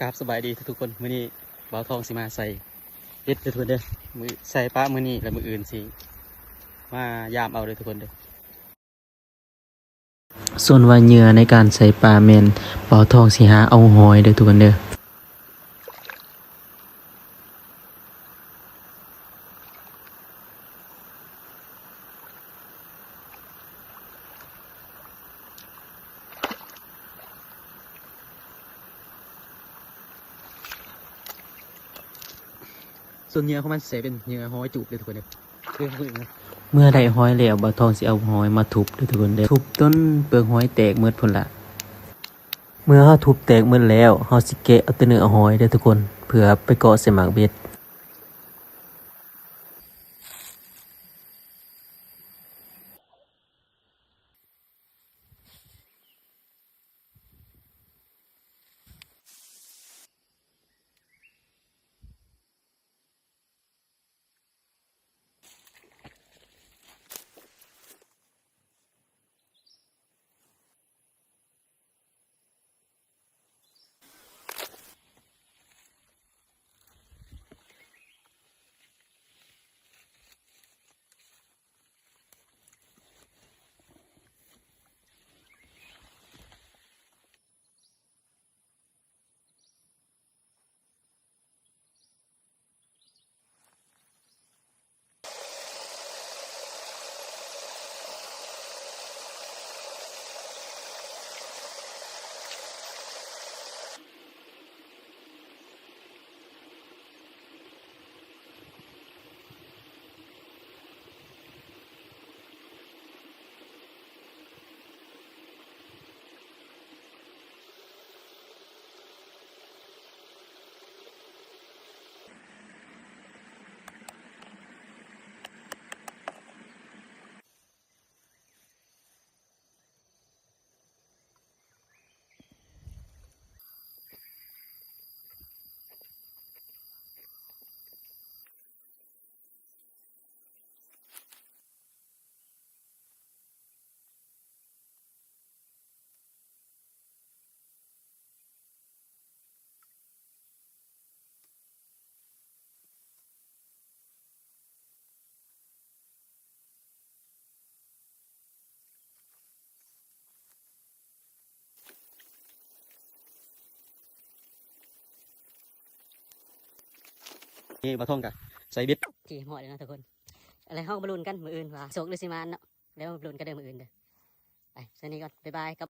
ກາບສະບາຍດີທຸກໆຄົນ ມື້ນີ້ບ່າວທອງຊິມາໃສ່ເບັດເດີທຸກຄົນເດີ ມື້ໃສ່ປະມື້ນີ້ ແລະມື້ອື່ນຊິມາຢາມເອົາເດີທຸກຄົນເດີ. ສ່ວນວ່າເຫຍື່ອໃນການໃສ່ປາແມ່ນບ່າວທອງຊິຫາເອົາຫອຍເດີທຸກຄົນເດີ. ສ່ວນເຫຍື່ອຂອງມັນຊິເປັນເຫຍື່ອຫອຍຈູບເດີທຸກຄົນເດີ. ເມື່ອໄດ້ຫອຍແລ້ວ ບ່າວທອງຊິເອົາຫອຍມາທຸບເດີທຸກຄົນເດີ ທຸບຈົນເປືອກຫອຍແຕກໝົດພຸ້ນລະ. ເມື່ອເຮົາທຸບແຕກໝົດແລ້ວ ເຮົາຊິແກະເອົາແຕ່ເນື້ອຫອຍເດີທຸກຄົນ ເພື່ອໄປເກາະໃສ່ໝາກເບັດ. ນີ້ ບ່າວທອງກະໃສ່ເບັດທີ່ຮຽບຮ້ອຍແລ້ວເນາະທຸກຄົນ. ແລ້ວເຮົາມາລຸ້ນກັນມື້ອື່ນວ່າໂຊກຫຼືຊິໝານເນາະ. ແລ້ວມາລຸ້ນກັນເດີມື້ອື່ນເດີ. ໄປ ສ່ຳນີ້ກ່ອນ ບາຍບາຍກັບ